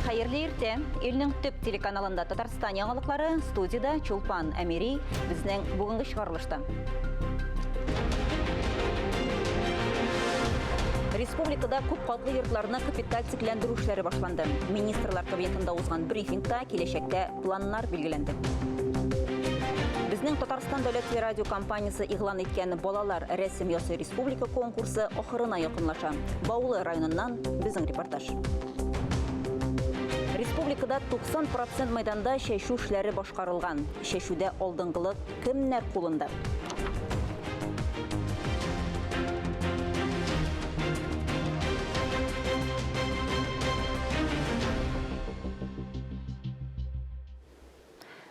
Хәерле иртә. Илнең төп телеканалында Татарстан яңалыклары, студиядә Чулпан Әмири, безнең бүгенге чыгарылышта. Республикада күп катлы йортларны капиталь төзекләндерү эшләре башланды. Министрлар кабинетында узган брифингта киләчәктә планнар билгеләнде. Безнең Татарстан дәүләт телерадиокомпаниясе игълан иткән Балалар рәсем ясый республика конкурсы ахырына якынлаша. Баулы районыннан безнең репортаж. Республикада 90% мәйданда чәчү эшләре башкарылган. Чәчүдә алдынгылык кемнәр кулында?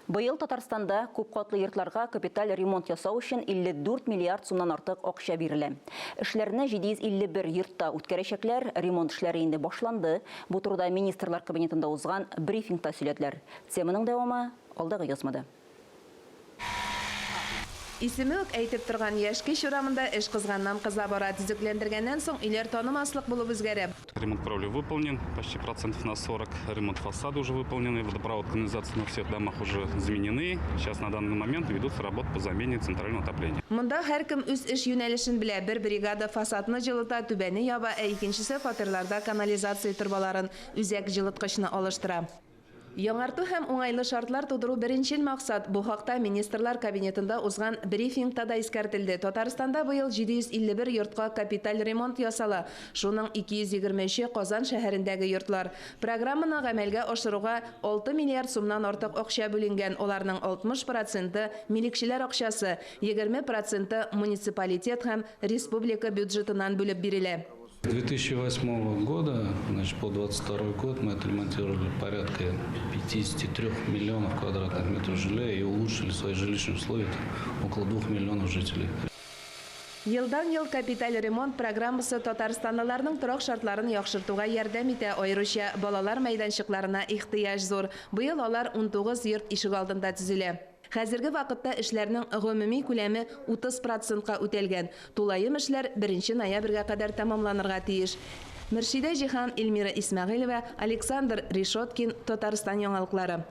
Быел Татарстанда күпкатлы йортларга капиталь ремонт ясау өчен 54 миллиард сумнан артык акча бирелә. Эшләрне 751 йортта үткәрәчәкләр, ремонт эшләре инде башланды. Бу турыда Министрлар Кабинетында узган брифингта сөйләделәр. Теманың дәвамы алдагы язмада. Исеме үк әйтеп торган Яшькич урамында эш кызганнан кыза бара. Төзекләндергәннән соң өйләр танымаслык булып үзгәрә. Ремонт кровли выполнен почти процентов на 40. Ремонт фасада уже выполнены. Водопровод, канализация на всех домах уже заменены. Сейчас на данный момент ведутся работы по замене центрального отопления. Монда һәркем үз эш юнәлешен белә. Бер бригада фасадны җылыта, түбәне яба, ә икенчесе фатирларда канализация торбаларын, үзәк җылыткычны алыштыра. Яңарту һәм уңайлы шартлар тудыру беренчел максат. Бу хакта Министрлар Кабинетында узган брифингта да искәртелде. Татарстанда быел 751 йортка капиталь ремонт ясала. Шуның 223-е Казан шәһәрендәге йортлар. Программаны гамәлгә ашыруга 6 миллиард сумнан артык акча бүленгән. Аларның 60 проценты, милекчеләр акчасы, 20 проценты муниципалитет һәм республика бюджетыннан бүлеп бирелә. 2008 года, значит, по 22 год мы отремонтировали порядка 53 миллионов квадратных метров жилья и улучшили свои жилищные условия около 2 миллионов жителей. Елдан-ел капиталь ремонт программасы татарстанлыларның торак шартларын яхшыртуга ярдәм итә, аеруча балалар мәйданчыкларына ихтыяҗ зур. Быел алар 19 йорт ишегалдында төзелә. Хәзерге вакытта эшләрнең гомуми күләме 30 процентка үтәлгән. Тулаем эшләр 1 ноябрьгә кадәр тәмамланырга тиеш. Мөршидә Җиһан, Эльмира Исмәгыйлева, Александр Решеткин, Татарстан яңалыклары.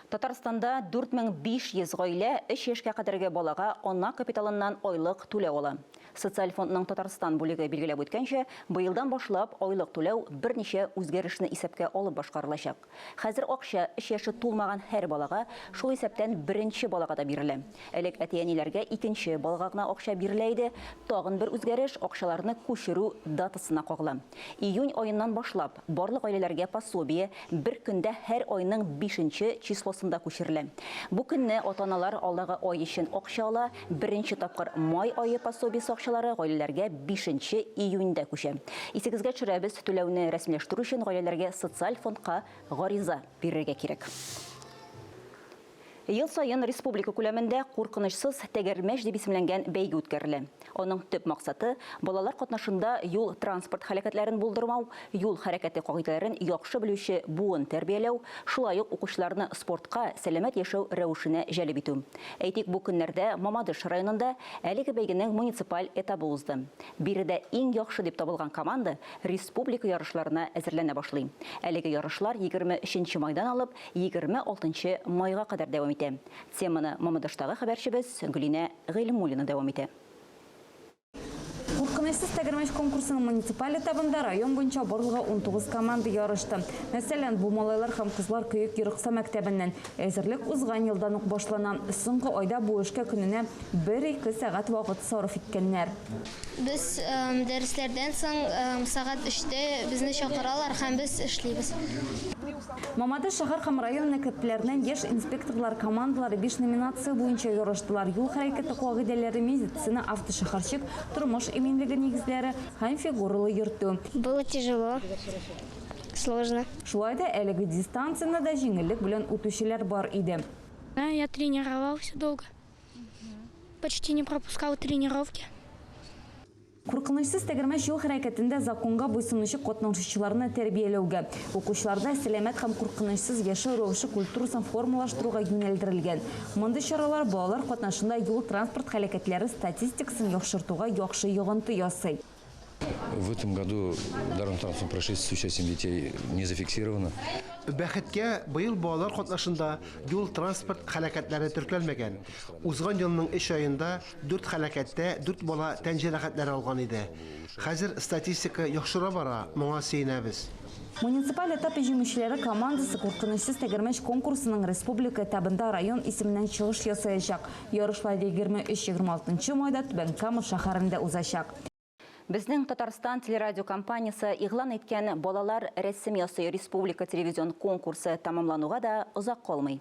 Татарстанда 4500 гаилә 3 яшькә кадәрге балага ана капиталыннан айлык түләү ала. Социаль фондның Татарстан бүлеге билгеләп үткәнчә, быелдан башлап айлык түләү берничә үзгәрешне исәпкә алып башкарылачак. Хәзер акча өч яше тулмаган һәр балага, шул исәптән беренче балага да бирелә. Элек әти-әниләргә икенче балага гына акча бирелә иде. Тагын бер үзгәреш акчаларны күчерү датасына кагыла. Июнь аеннан башлап, барлык гаиләләргә пособие бер көндә һәр айның бишенче числосында күчерелә. Бу көнне ата-аналар алдагы ай өчен акча ала, беренче тапкыр май ае пособиесе акчалары гаиләләргә бишенче июньдә күчә. Исегезгә төшерәбез, түләүне рәсмиләштерү өчен гаиләләргә социаль фондка гариза бирергә кирәк. Ел саен республика күләмендә Куркынычсыз тәгәрмәч дип исемләнгән бәйге үткәрелә. Аның төп максаты, балалар катнашында юл-транспорт һәлакәтләрен булдырмау, юл хәрәкәте кагыйдәләрен яхшы белүче буын тәрбияләү, шулай ук укучыларны спортка, сәламәт яшәү рәвешенә җәлеп итү. Әйтик, бу көннәрдә Мамадыш районында әлеге бәйгенең муниципаль этабы узды. Биредә иң яхшы дип табылган команда республика ярышларына әзерләнә башлый. Әлеге ярышлар 23 майдан алып 26 майга кадәр дәвам итә. Теманы Мамадыштагы хәбәрчебез Гөлинә Гыйльмуллина дәвам итә. Куркынычсыз тәгәрмәч конкурсының муниципаль этабында район буенча барлыгы 19 команда ярышты. Мәсәлән, бу малайлар һәм кызлар Көек Ерыкса мәктәбеннән. Әзерлек узган елдан ук башлана. Соңгы айда бу эшкә көненә бер-ике сәгать вакыт сарыф иткәннәр. Без дәресләрдән соң сәгать өчтә безне чакыралар һәм без эшлибез. Мамадыш шәһәр һәм район мәктәпләреннән яшь инспекторлар командалары биш номинация буенча ярыштылар. Юл хәрәкәте кагыйдәләре, медицина, автошәһәрчек, тормыш иминлеге нигезләре һәм фигуралы йөртү. Было тяжело, сложно. Шулай да әлеге дистанцияне дә җиңеллек белән үтүчеләр бар иде. Я тренировался долго. Почти не пропускал тренировки. Куркынычсыз тәгәрмәч юл хәрәкәтендә законга буйсынучы катнашучыларны тәрбияләүгә, укучыларда сәламәт һәм куркынычсыз яшәү рәвеше культурасын формалаштыруга юнәлдерелгән. Мондый чаралар балалар катнашында юл-транспорт һәлакәтләре статистикасын яхшыртуга яхшы йогынты ясый. В этом году дорожно-транспортных происшествий с участием детей не зафиксировано. Бәхеткә, быел балалар катнашында юл-транспорт һәлакәтләре теркәлмәгән. Узган елның өч аенда дүрт һәлакәттә дүрт бала тән җәрәхәтләре алган иде. Хәзер статистика яхшыра бара, моңа сөенәбез. Муниципаль этап җиңүчеләре командасы Куркынычсыз тәгәрмәч конкурсының республика этабында район исеменнән чыгыш ясаячак. Ярышлар 23-26 майда Түбән Кама шәһәрендә узачак. Безнең Татарстан телерадиокомпаниясе игълан иткән Балалар рәсем ясый республика телевизион конкурсы тәмамлануга да озак калмый.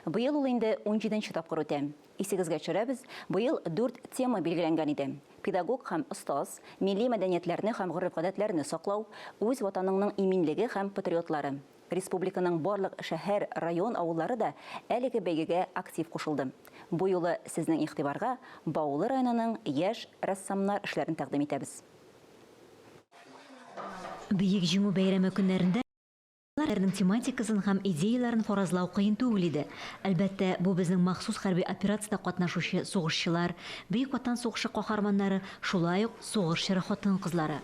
Быел ул инде унҗиденче тапкыр үтә. Исегезгә төшерәбез, быел дүрт тема билгеләнгән иде, педагог һәм остаз, милли мәдәниятләрне һәм гореф-гадәтләрне саклау, үз Ватаныңның иминлеге һәм патриотлары. Республиканың барлык шәһәр, район, авыллары да әлеге бәйгегә актив кушылды. Бу юлы сезнең игътибарга Баулы районының яшь рәссамнар эшләрен тәкъдим итәбез. Бөек Җиңү бәйрәме көннәрендә аларның тематикасын һәм идеяләрен фаразлау кыен түгел иде. Әлбәттә, бу безнең махсус хәрби операциядә катнашучы сугышчылар, Бөек Ватан сугышы каһарманнары, шулай ук сугыш чоры хатын-кызлары.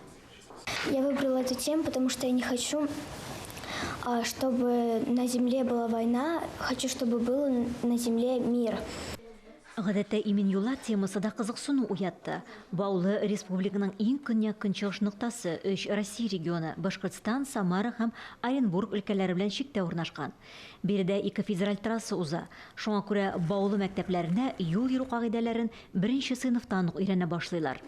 Я выбрала эту тему, потому что я не хочу, чтобы на земле была война, хочу, чтобы был на земле мир. Гадәттә имин юллар темасы да кызыксыну уятты. Баулы республиканың иң көньяк-көнчыгыш ноктасы, өч Россия регионы, Башкортстан, Самара һәм Оренбург өлкәләре белән чиктә урнашкан. Биредә ике федераль трасса уза. Шуңа күрә Баулы мәктәпләрендә юл йөрү кагыйдәләрен беренче сыйныфтан ук өйрәнә башлыйлар.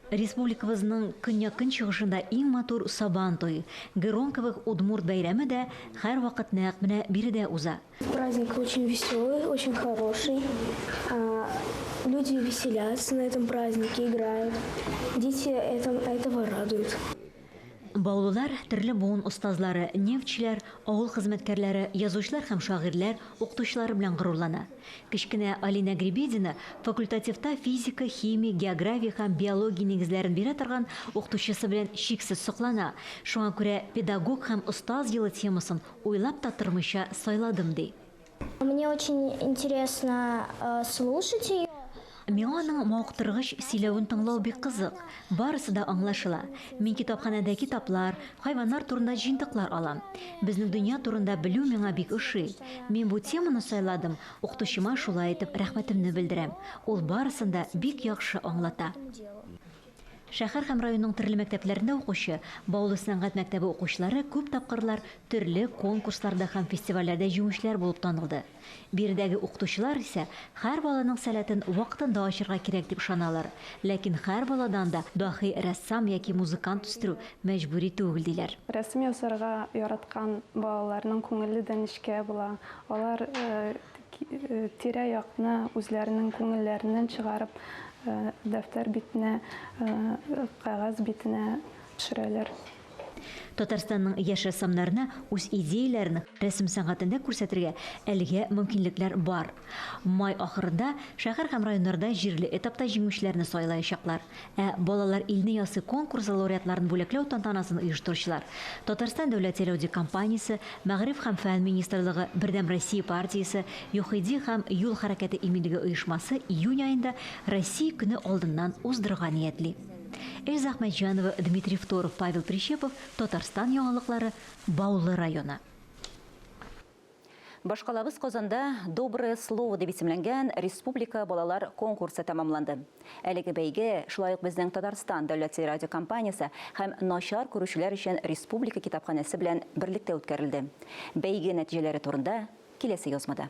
Республикабызның көньяк-көнчыгышында иң матур Сабан туе, Геронковых удмурт бәйрәме дә һәрвакыт нәкъ менә биредә уза. Праздник очень веселый, очень хороший. Люди веселятся на этом празднике, играют. Дети этого радуют. Баулылар, төрле буын остазлары, нефтьчеләр, авыл хезмәткәрләре, язучылар һәм шагыйрьләр, укытучылары белән горурлана. Кечкенә Алинә Гребедина факультативта физика, химия, география һәм биология нигезләрен бирә торган укытучысы белән чиксез соклана. Шуңа күрә педагог һәм остаз елы темасын уйлап та тормыйча сайладым, ди. Мне очень интересно слушать ее. Миңа аның мавыктыргыч сөйләвен тыңлау бик кызык. Барысы да аңлашыла. Мин китапханәдә китаплар, хайваннар турында җыентыклар алам. Безнең дөнья турында белү миңа бик ошый. Мин бу теманы сайладым, укытучыма шулай итеп рәхмәтемне белдерәм. Ул барысын да бик яхшы аңлата. Шәһәр һәм районның төрле мәктәпләрендә укучы Баулы сәнгать мәктәбе укучылары күп тапкырлар төрле конкурсларда һәм фестивальләрдә җиңүчеләр булып танылды. Биредәге укытучылар исә һәр баланың сәләтен вакытында ачырга кирәк дип ышаналар. Ләкин һәр баладан да даһи рәссам яки музыкант үстерү мәҗбүри түгел, диләр. Рәсем ясарга яраткан балаларның күңеле дә нечкә була. Алар тирә-якны үзләренең күңелләреннән чыгарып, дәфтәр битенә, кәгазь битенә төшерәләр. Татарстанның яшь рәссамнарына үз идеяләрен рәсем сәнгатендә күрсәтергә әлегә мөмкинлекләр бар. Май ахырында шәһәр һәм районнарда җирле этапта җиңүчеләрне сайлаячаклар. Ә Балалар илне ясый конкурсы лауреатларын бүләкләү тантанасын оештыручылар, Татарстан дәүләт телеаудиокомпаниясе, Мәгариф һәм фән министрлыгы, Бердәм Россия партиясе, ЮХИДИ һәм Юл хәрәкәте иминлеге оешмасы июнь аенда Россия көне алдыннан уздырырга ниятли. Эльза Әхмәтҗанова, Дмитрий Второв, Павел Прищепов, Татарстан яңалыклары, Баулы районы. Башкалабыз Казанда Доброе слово дип исемләнгән республика балалар конкурсы тәмамланды. Әлеге бәйге шулай ук безнең Татарстан дәүләт телерадиокомпаниясе һәм начар күрүчеләр өчен республика китапханәсе белән берлектә үткәрелде. Бәйге нәтиҗәләре турында киләсе язмада.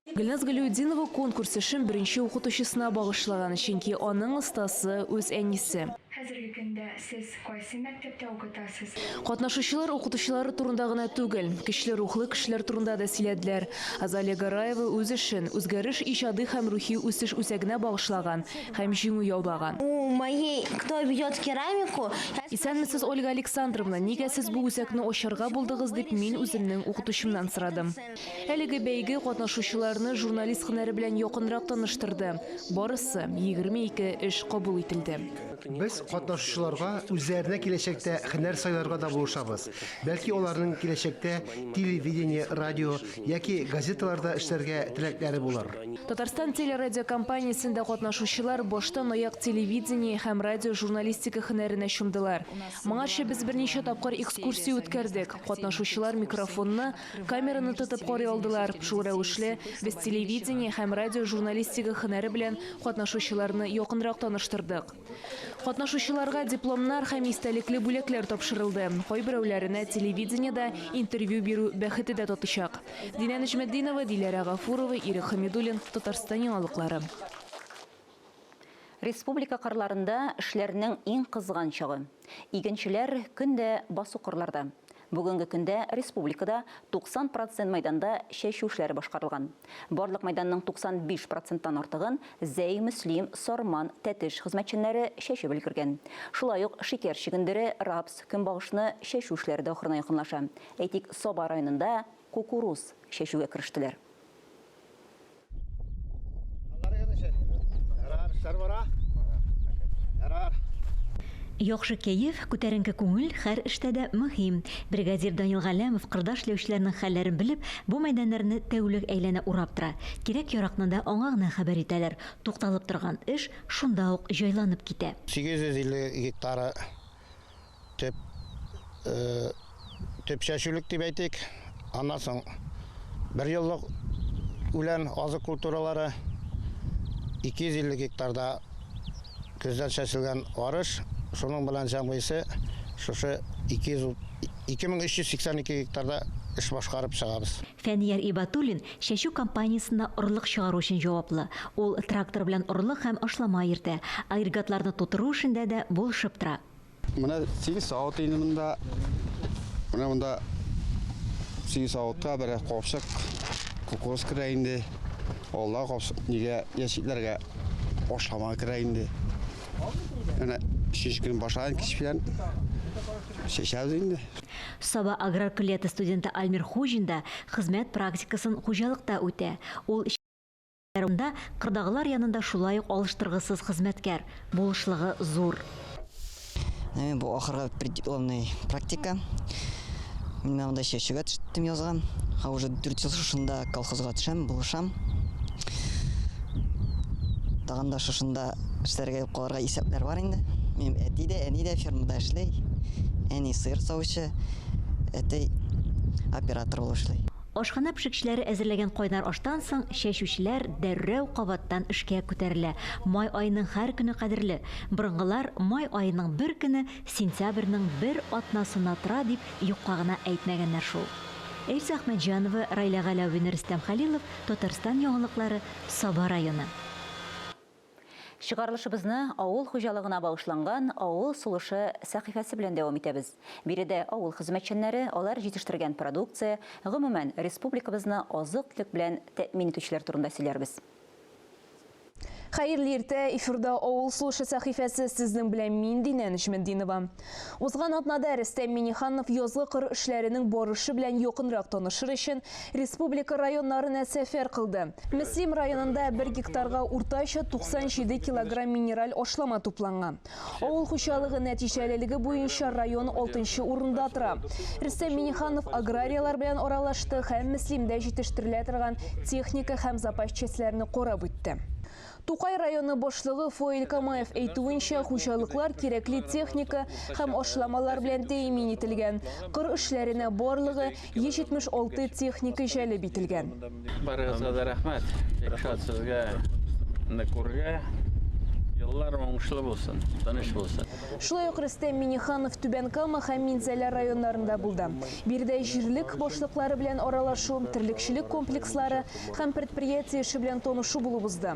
Гөлназ Галиутдинова конкурс эшен беренче укытучысына багышлаган, чөнки аның остасы үз әнисе. Хәзерге көндә сез кайсы мәктәптә укытасыз? Катнашучылар укытучылары турында гына түгел, көчле рухлы кешеләр турында да сөйләделәр. Азалия Гараева үз эшен Үзгәреш иҗади һәм рухи үсеш үзәгенә багышлаган һәм җиңү яулаган. У моей, кто ведет керамику. Исәнмесез, Ольга Александровна, нигә сез бу үзәкне ачарга булдыгыз, дип мин үземнең укытучымнан сорадым. Әлеге бәйге катнашучыларны журналист һөнәре белән якынрак таныштырды. Барысы 22 эш кабул ителде. Без катнашучыларга үзләренә киләчәктә һөнәр сайларга да булышабыз. Бәлки аларның киләчәктә телевидение, радио яки газеталарда эшләргә теләкләре булыр. Татарстан телерадиокомпаниясендә катнашучылар баштан аяк телевидение һәм радиожурналистика һөнәренә чумдылар. Моңарчы без берничә тапкыр экскурсия үткәрдек. Катнашучылар микрофонны, камераны тотып карый алдылар. Шул рәвешле без телевидение һәм радиожурналистика һөнәре белән катнашучыларны якынрак таныштырдык. Катнашучыларга дипломнар һәм истәлекле бүләкләр тапшырылды. Кайберәүләренә телевидениедә интервью бирү бәхете дә татычак. Динә Нәҗметдинова, Диләрә Гафурова, Ирек Хамидуллин, Татарстан яңалыклары. Республика кырларында эшләрнең иң кызган чагы. Игенчеләр көн дә басу-кырларда. Бүгенге көндә республикада 90 процент мәйданда чәчү эшләре башкарылган. Барлык мәйданның 95 проценттан артыгын Зәй, Мөслим, Сарман, Тәтеш хезмәтчәннәре чәчеп өлгергән. Шулай ук шикәр чөгендере, рапс, көнбагышны чәчү эшләре дә ахырына якынлаша. Әйтик, Саба районында кукуруз чәчүгә керештеләр. Яхшы кәеф, күтәренке күңел һәр эштә дә мөһим. Бригадир Данил Галләмов кырда эшләүчеләрнең хәлләрен белеп, бу мәйданнарны тәүлек әйләнә урап тора. Кирәк-яракны да аңа гына хәбәр итәләр. Тукталып торган эш шунда ук җайланып китә. 850 гектары төп төп чәчүлек дип әйтик. Аннан соң бер еллык үлән азык культуралары 250 гектарда көздән чәчелгән арыш, шуның белән җәмгыйсе шушы 200 2382 гектарда эш башкарып чыгабыз. Фәнияр Ибатуллин чәчү кампаниясендә орлык чыгару өчен җаваплы. Ул трактор белән орлык һәм ашлама йөртә. Агрегатларны тутыру эшендә дә булышып тора. Менә 8 савыт инде монда. Менә монда 8 савытка бер капчык кукуруз керә инде. Алла капчык нигә ящикләргә ашлама керә инде. Менә өченче көн башлаган кич белән чәчәбез инде. Саба аграр көллияте студенты Альмир Хуҗин да хезмәт практикасын хуҗалыкта үтә. Ул Анда кырдагылар янында шулай ук алыштыргысыз хезмәткәр, булышлыгы зур. Менә бу ахыргы преддипломный практика. Мин менә монда чәчүгә төштем язга. Ха уже 4 ел шушында колхозга төшәм, булышам. Тагын да шушында эшләргә калырга исәпләр бар инде. Минем әти дә, әни дә фермада эшли. Әни сыер савучы, әти оператор булып эшли. Ашханә пешекчеләре әзерләгән кайнар аштан соң, чәчүчеләр дәррәү кабаттан эшкә күтәрелә. Май аеның һәр көне кадерле. Борынгылар май аеның бер көне сентябрьнең бер атнасына тора дип юкка гына әйтмәгәннәр шул. Эльза Әхмәтҗанова, Райлә Галәвина, Рөстәм Хәлилов, Татарстан яңалыклары, Саба районы. Чыгарылышыбызны авыл хуҗалыгына багышланган Авыл сулышы сәхифәсе белән дәвам итәбез. Биредә авыл хезмәтчәннәре, алар җитештергән продукция, гомумән, республикабызны азык-төлек белән тәэмин итүчеләр турында сөйләрбез. Хәерле иртә, эфирда Авыл сулышы сәхифәсе, сезнең белән мин Динә Нәҗметдинова. Узган атнада Рөстәм Миңнеханов язгы кыр эшләренең барышы белән якынрак танышыр өчен республика районнарына сәфәр кылды. Мөслим районында бер гектарга уртача 97 килограмм минераль ашлама тупланган. Авыл хуҗалыгы нәтиҗәлелеге буенча район 6 урында тора. Рөстәм Миңнеханов аграрияләр белән аралашты һәм Мөслимдә җитештерелә торган техника һәм запас частьләрне карап үтте. Тукай районы башлыгы Фоил Камаев әйтүенчә, хуҗалыклар кирәкле техника һәм ашламалар белән тәэмин ителгән. Кыр эшләренә барлыгы 176 техника җәлеп ителгән. Барыгызга да рәхмәт. Бик шат сезгә күрергә. Еллар уңышлы булсын, тыныч булсын. Шулай ук Рөстәм Миңнеханов Түбән Кама һәм Минзәлә районнарында булды. Биредә җирлек башлыклары белән аралашу, терлекчелек комплекслары һәм предприятие эше белән танышу булып узды.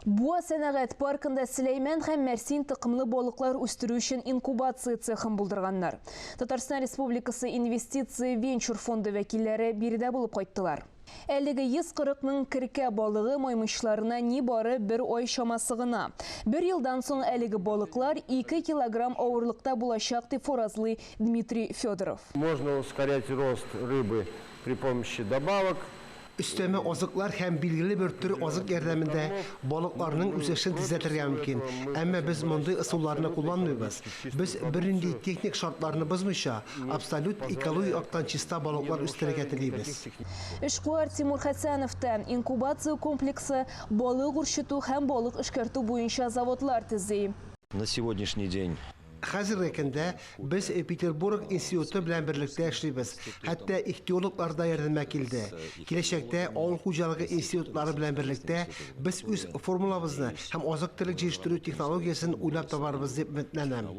Буа сәнәгать паркында Сөләймән һәм Мәрсин токымлы балыклар үстерү өчен инкубация цехын булдырганнар. Татарстан Республикасы инвестиция венчур фонды вәкилләре биредә булып кайттылар. Әлеге 140 мең керкә балыгы маймычларына нибары бер ай чамасы гына. Бер елдан соң әлеге балыклар 2 килограмм авырлыкта булачак, дип фаразлый Дмитрий Федоров. Можно ускорять рост рыбы при помощи добавок. Өстәмә азыклар һәм билгеле бер төр азык ярдәмендә балыкларның үсешен тизләтергә мөмкин. Әмма без мондый ысулларны кулланмыйбыз. Без бернинди техник шартларны бозмыйча, абсолют экологик яктан чиста балыклар үстерергә телибез. Эшкуар Тимур Хәсәнов та инкубация комплексы, балык үрчетү һәм балык эшкәртү буенча заводлар төзи. На сегодняшний день Хәзерге көндә без Петербург институты белән берлектә эшлибез. Хәтта ихтиологлар да ярдәмгә килде. Киләчәктә авыл хуҗалыгы институтлары белән берлектә без үз формулабызны һәм азык-төлек җитештерү технологиясен уйлап табарбыз дип өметләнәм.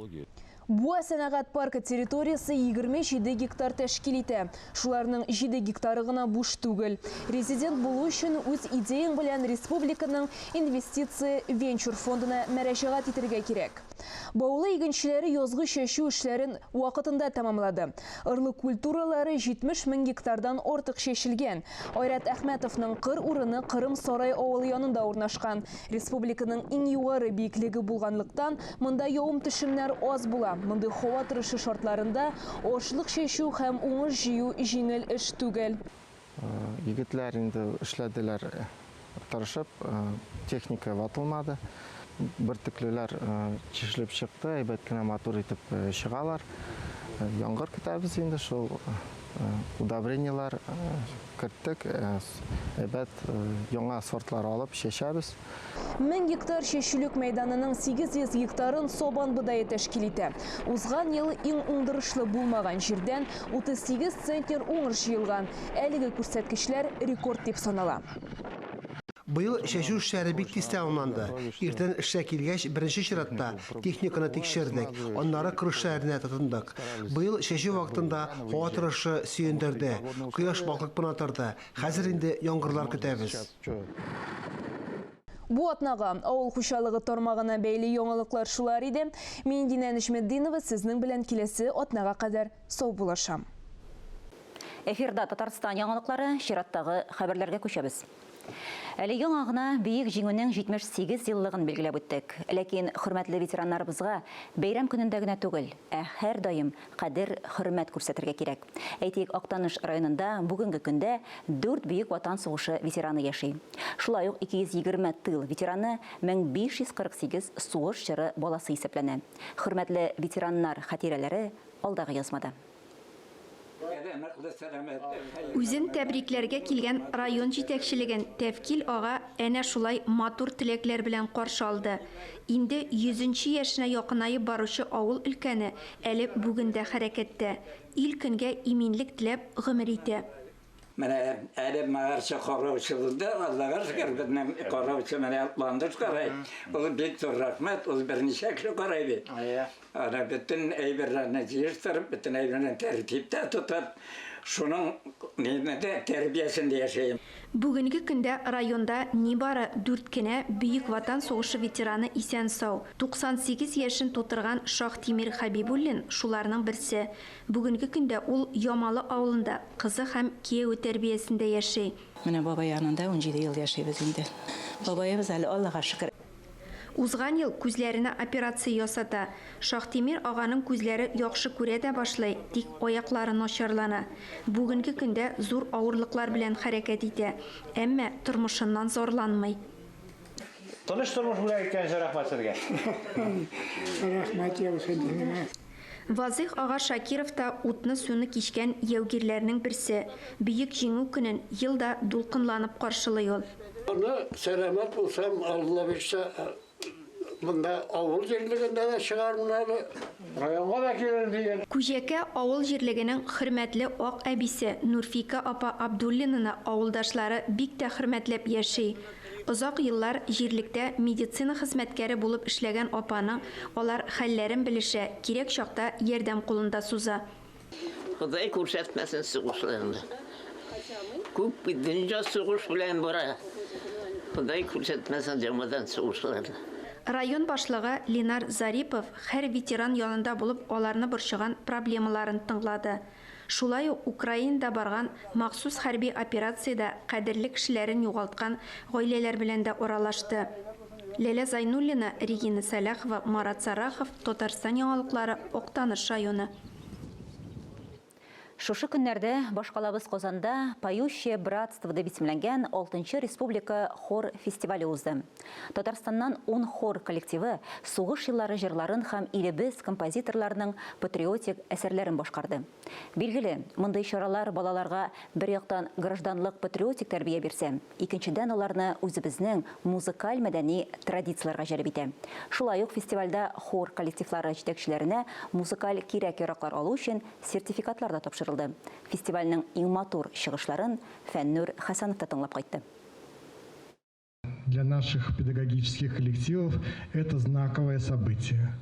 Буа сәнәгать паркы территориясе 27 гектар тәшкил итә. Шуларның 7 гектары гына буш түгел. Резидент булу өчен үз идеяң белән республиканың инвестиция венчур фондына мәрәҗәгать итергә кирәк. Баулы игенчеләре язгы чәчү эшләрен вакытында тәмамлады. Орлык культуралары 70 мең гектардан артык чәчелгән. Айрат Әхмәтовның кыр урыны Кырым Сарай авылы янында урнашкан. Республиканың иң югары биеклеге булганлыктан, монда явым-төшемнәр аз була. Мондый һава торышы шартларында ашлык чәчү һәм уңыш җыю җиңел эш түгел. Егетләр инде эшләделәр тырышып, техника ватылмады. Бөртеклеләр чишелеп чыкты, әйбәт кенә матур итеп чыгалар. Яңгыр көтәбез инде, шул удобрениеләр керттек, әйбәт яңа сортлар алып чәчәбез. 1000 гектар чәчүлек мәйданының 800 гектарын сабан бодае тәшкил итә. Узган ел иң уңдырышлы булмаган җирдән 38 центнер уңыш җыелган. Әлеге күрсәткечләр рекорд дип санала. Быел чәчү эшләре бик тиз тәмамланды. Иртән эшкә килгәч, беренче чиратта техниканы тикшердек, аннары кыр эшләренә тотындык. Быел чәчү вакытында һава торышы сөендерде, кояш балкып кына торды. Хәзер инде яңгырлар көтәбез. Бу атнага авыл хуҗалыгы тармагына бәйле яңалыклар шулар иде. Мин Динә Нәҗметдинова сезнең белән киләсе атнага кадәр саубуллашам. Эфирда Татарстан яңалыклары, чираттагы хәбәрләргә күчәбез. Әле яңа гына Бөек Җиңүнең 78 еллыгын билгеләп үттек. Ләкин хөрмәтле ветераннарыбызга бәйрәм көнендә генә түгел, ә һәрдаим кадер, хөрмәт күрсәтергә кирәк. Әйтик, Актаныш районында бүгенге көндә дүрт Бөек Ватан сугышы ветераны яши. Шулай ук 220 тыл ветераны, 1548 сугыш чоры баласы исәпләнә. Хөрмәтле ветераннар хатирәләре алдагы язмада. Үзен тәбрикләргә килгән район җитәкчелеген Тәфкил ага әнә шулай матур теләкләр белән каршы алды. Инде йөзенче яшенә якынаеп баручы авыл өлкәне әле бүген дә хәрәкәттә, ил-көнгә иминлек теләп гомер итә. Менә әле моңарчы караучы булды, Аллага шөкер, безнең караучы менә Ландыш карый. Ул бик зур рәхмәт, ул берничә кеше карый бит. Аны бөтен әйберләрне җыештырып, бөтен әйберне тәртиптә тотып, шуның нидә тәрбиясендә яшәем. Бүгенге көндә районда нибары дүрт кенә Бөек Ватан сугышы ветераны исән-сау. 98 яшен тутырган Шаһтимир Хәбибуллин шуларның берсе. Бүгенге көндә ул Ямалы авылында кызы һәм кияве тәрбиясендә яши. Менә бабай янында 17 ел яшибез инде. Бабаебыз әле, Аллага шөкер. Узган ел күзләренә операция ясата. Шаһтимир аганың күзләре яхшы күрә дә башлый, тик аяклары начарлана. Бүгенге көндә зур авырлыклар белән хәрәкәт итә, әмма тормышыннан зарланмый. Тыныч тормыш бүләк иткән өчен рәхмәт сезгә. Рәхмәт яусын сиңа. Вазыйх ага Шакиров та утны-суны кичкән яугирләрнең берсе. Бөек Җиңү көнен ел да дулкынланып каршылый ул. Аны сәламәт булсам, Алла бирсә, монда авыл җирлегендә дә чыгармын әле, районга да килермен дигән. Күҗәкә авыл җирлегенең хөрмәтле ак әбисе Нурфика апа Абдуллинаны авылдашлары бик тә хөрмәтләп яши. Озак еллар җирлектә медицина хезмәткәре булып эшләгән апаның алар хәлләрен белешә, кирәк чакта ярдәм кулын да суза. Ходай күрсәтмәсен сугышларны. Күп бит дөнья сугыш белән бара. Ходай күрсәтмәсен яңадан сугышларны. Район башлыгы Ленар Зарипов һәр ветеран янында булып аларны борчыган проблемаларын тыңлады. Шулай ук Украинада барган махсус хәрби операциядә кадерле кешеләрен югалткан гаиләләр белән дә аралашты. Ләлә Зайнуллина, Регина Сәлахова, Марат Сарахов, Татарстан яңалыклары, Актаныш районы. Шушы көннәрдә башкалабыз Казанда Поющее братство дип исемләнгән алтынчы республика хор фестивале узды. Татарстаннан ун хор коллективы сугыш еллары җырларын һәм илебез композиторларының патриотик әсәрләрен башкарды. Билгеле, мондый чаралар балаларга бер яктан гражданлык-патриотик тәрбия бирсә, икенчедән аларны үзебезнең музыкаль-мәдәни традицияләргә җәлеп итә. Шулай ук фестивальдә хор коллективлары җитәкчеләренә музыкаль кирәк-яраклар алу өчен Сертификатлар да тапшырылды. Фестивальнең иң матур чыгышларын Фәннүр Хәсәнов та тыңлап кайтты. Для наших педагогических коллективов это знаковое событие.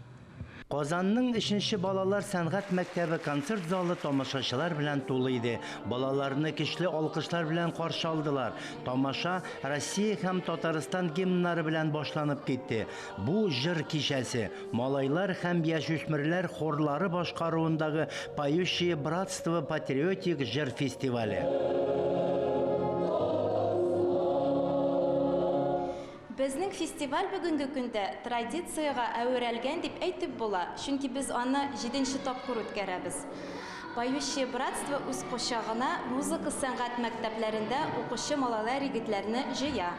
Казанның өченче балалар сәнгать мәктәбе концерт залы тамашачылар белән тулы иде. Балаларны көчле алкышлар белән каршы алдылар. Тамаша Россия һәм Татарстан гимннары белән башланып китте. Бу җыр кичәсе, Малайлар һәм яшүсмерләр хорлары башкаруындагы Поющее братство патриотик җыр фестивале. Безнең фестиваль бүгенге көндә традициягә әверелгән дип әйтеп була, чөнки без аны җиденче тапкыр үткәрәбез. Поющее братство үз кочагына музыка-сәнгать мәктәпләрендә укучы малайлар-егетләрне җыя.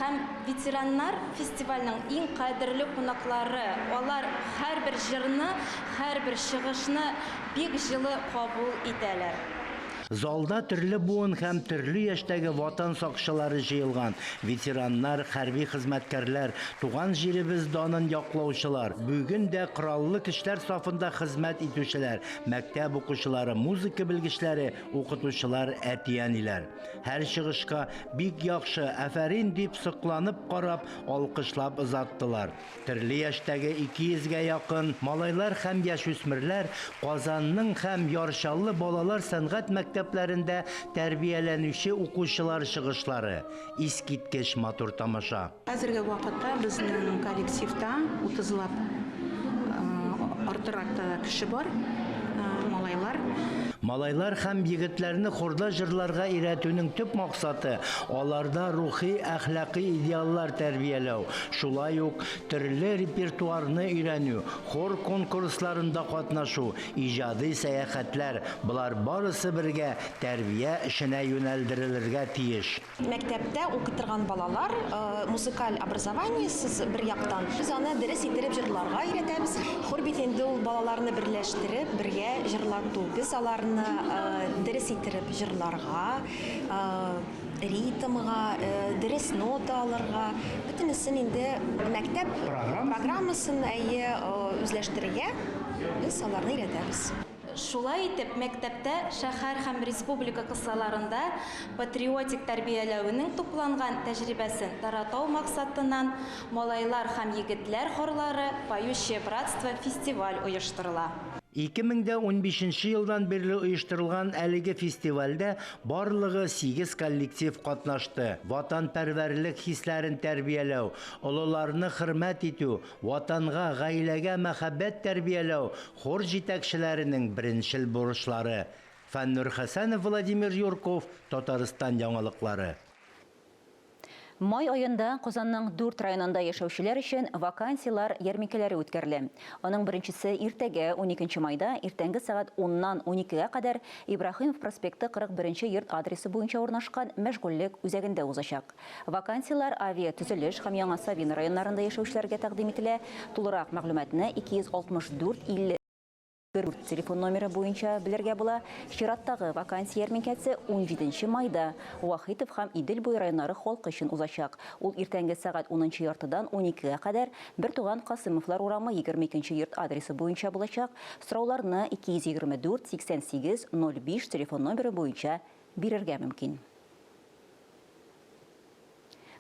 Һәм ветераннар фестивальнең иң кадерле кунаклары. Алар һәрбер җырны, һәрбер чыгышны бик җылы кабул итәләр. Залда төрле буын һәм төрле яшьтәге Ватан сакчылары җыелган, ветераннар, хәрби хезмәткәрләр, туган җиребез данын яклаучылар, бүген дә Кораллы Көчләр сафында хезмәт итүчеләр, мәктәп укучылары, музыка белгечләре, укытучылар, әти-әниләр. Һәр чыгышка бик яхшы, афәрин дип сокланып карап, алкышлап озаттылар. Төрле яшьтәге 200 гә якын малайлар һәм яшүсмерләр Казанның һәм Яр Чаллы балалар сәнгать мәктәпләрендә тәрбияләнүче укучылар чыгышлары, искиткеч матур тамаша. Хәзерге вакытта безнең коллективта утызлап артырак та кеше бар, малайлар. Малайлар һәм егетләрне хорда җырларга өйрәтүнең төп максаты, аларда рухи, әхлакый идеаллар тәрбияләү, шулай ук төрле репертуарны өйрәнү, хор конкурсларында катнашу, иҗади сәяхәтләр, болар барысы бергә тәрбия эшенә юнәлдерелергә тиеш. Мәктәптә укытырган балалар музыкаль образованиесез бер яктан. Без аны дөрес иттереп җырларга өйрәтәбез. Хор бит инде ул балаларны берләштереп, бергә җырлату. Без аларны дөрес иттереп җырларга, ритмга, дөрес нота алырга, бөтенесен инде мәктәп программасын, әйе, үзләштерергә без аларны өйрәтәбез. Шулай итеп, мәктәптә шәһәр һәм республика кысаларында патриотик тәрбияләүнең тупланган тәҗрибәсен таратау максатыннан Малайлар һәм егетләр хорлары Поющее братство фестиваль оештырыла. 2015 нче елдан бирле оештырылган әлеге фестивальдә барлыгы сигез коллектив катнашты. Ватанпәрвәрлек хисләрен тәрбияләү, олыларны хөрмәт итү, Ватанга, гаиләгә мәхәббәт тәрбияләү хор җитәкчеләренең беренчел бурычлары. Фәннур Хәсәнов, Владимир Юрков, Татарстан яңалыклары. Май аенда Казанның дүрт районында яшәүчеләр өчен вакансияләр ярминкәләре үткәрелә. Аның беренчесе иртәгә, уникенче майда, иртәнге сәгать уннан уникегә кадәр Ибраһимов проспекты 41 нче йорт адресы буенча урнашкан мәшгульлек үзәгендә узачак. Вакансияләр Авиатөзелеш һәм Яңа Савин районнарында яшәүчеләргә тәкъдим ителә. Тулырак мәгълүматны 264 54 телефон номеры буенча белергә була. Чираттагы вакансия ярминкәсе унҗиденче майда Вахитов һәм Идел буе районнары халкы өчен узачак. Ул иртәнге сәгать унынчы яртыдан уникегә кадәр Бертуган Касыймовлар урамы 22 нче йорт адресы буенча булачак. Сорауларны 224 88 05 телефон номеры буенча бирергә мөмкин.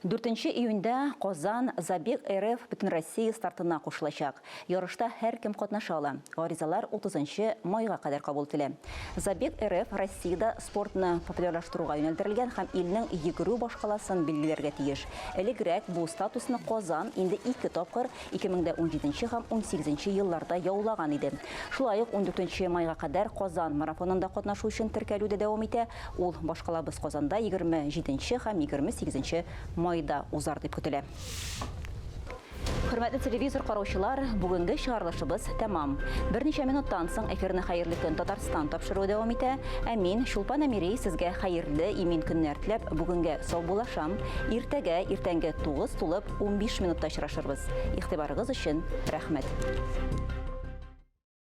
Дүртенче июньдә Казан Забег РФ Бөтенроссия стартына кушылачак. Ярышта һәркем катнаша ала. Гаризалар утызынчы майга кадәр кабул ителә. Забег РФ Россиядә спортны популярлаштыруга юнәлдерелгән һәм илнең йөгерү башкаласын билгеләргә тиеш. Элегрәк бу статусны Казан инде ике тапкыр, 2017 һәм унсигезенче елларда яулаган иде. Шулай ук ундүртенче майга кадәр Казан марафонында катнашу өчен теркәлү дә дәвам итә. Ул башкалабыз Казанда 27 нче һәм 28 нче майда узар дип көтелә. Хөрмәтле телевизор караучылар, бүгенге чыгарылышыбыз тәмам. Берничә минуттан соң эфирны Хәерле көн Татарстан тапшыруы дәвам итә. Ә мин, Чулпан Әмири, сезгә хәерле, имин көннәр теләп, бүгенгә саубуллашам. Иртәгә иртәнге 9 тулып 15 минутта очрашырбыз. Игътибарыгыз өчен рәхмәт.